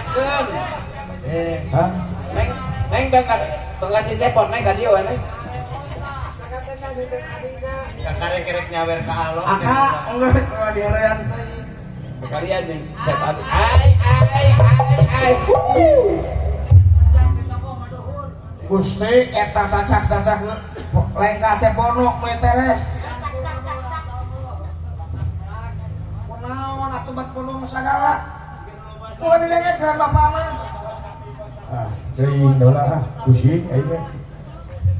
Nanyakeun. Hah? Neng, neng tong ka Cicepot neng ka dieu we neng. Kakarek-kerek nyawer ka alok. Aka geus ulah diherean teuing. Sekalian jeung Cep Adi. Ai ai ai ai. Gusti eta cacak-cacak lengkah teh ponok we tereh. Kunaon atuh bat ponok sagala. Ulah didengekeun bapak mah. Ah, teuing dola ah, pusing aing mah.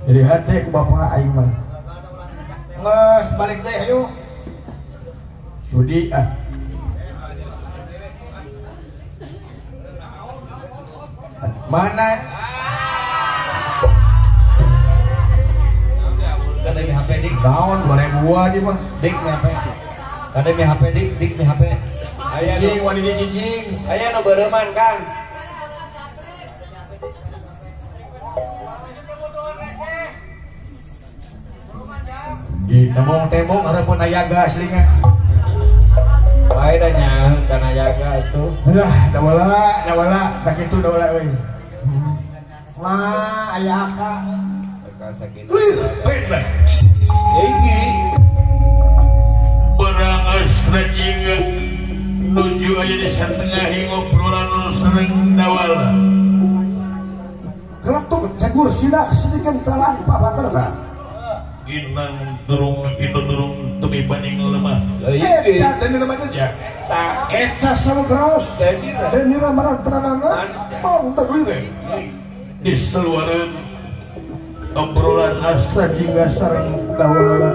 Jadi hate ku bapak aing mah. Geus balik deui hayu. Sudi ah. Mana Kada mi HP dik. Naon 2000 di mah. Dik mi HP. Kada mi HP dik, dik mi HP. Aya cicing wani cicing. Aya nu beureman Kang. Di tembong-tembong hareupeun aya gas linga. Bae da nyaho kana jaga atuh. Lah, dawala, dawala, tak kitu dawala euy. Wah, aya aka. Aka sakitu. Iki barang asrajinga nuju aya di satengahi ngobrolan sareng dawala. Keletuk cegur sidak sedikit telan papaterna. Inang durung itu durung temi baning lemah. Eca dan lemah aja. Eca sama keras. Dan nila marantranana. Mau tak gue. Di seluaran obrolan astra jingga sareng dawala.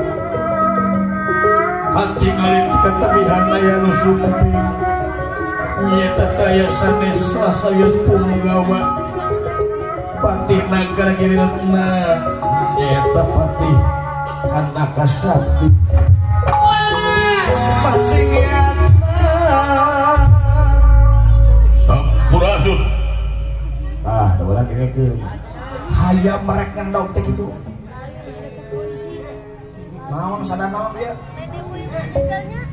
Katingalin ketabihan aya nu sumpi. Nyeta taya sanes sasayos punggawa. Patih nagara girilna. Nyeta patih karena kasakti. Sampurasun. Ah, dawala dengekeun. Hayam merek ngendog teh kitu. Naon sada naon ieu?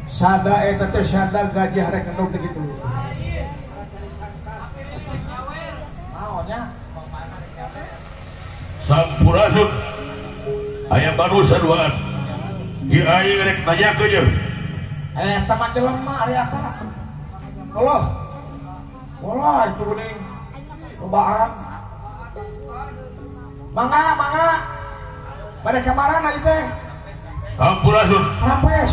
Sada eta teh sada gajah rek ngendog teh kitu. Naonnya? Sampurasun. Aya manusa duaan. Ieu aing rek nanyakeun ye. Eta mah jelema ari aka. Allah. Walah itu geuning. Lobaan. Mangga, mangga. Pada kamaran aja teh. Sampurasun. Rampes.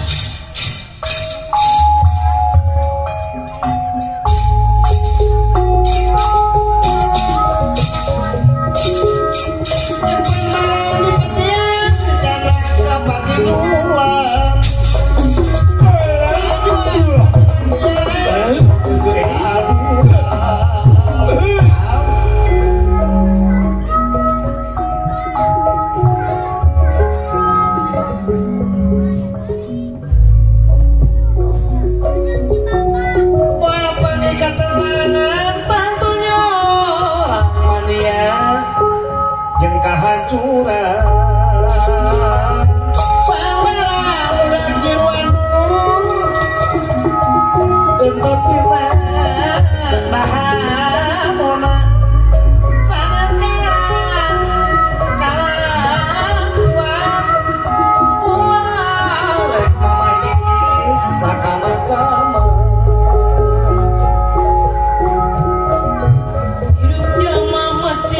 Pasti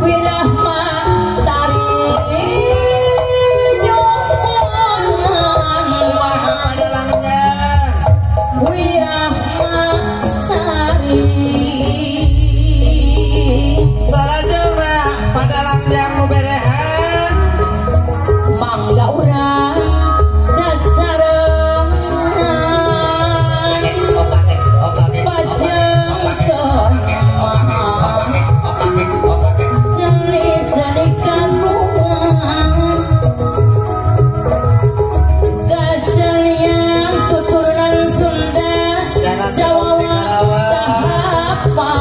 Wirahma tari nyoman Kumaha padalangnya Wirahma tari Salajengna padalang jang nu berehan Mangga urang sasarengan Pajeng Seni-seni kagungan Kasenian tuturunan Sunda Jangan Jawa di Karawang. Tahapa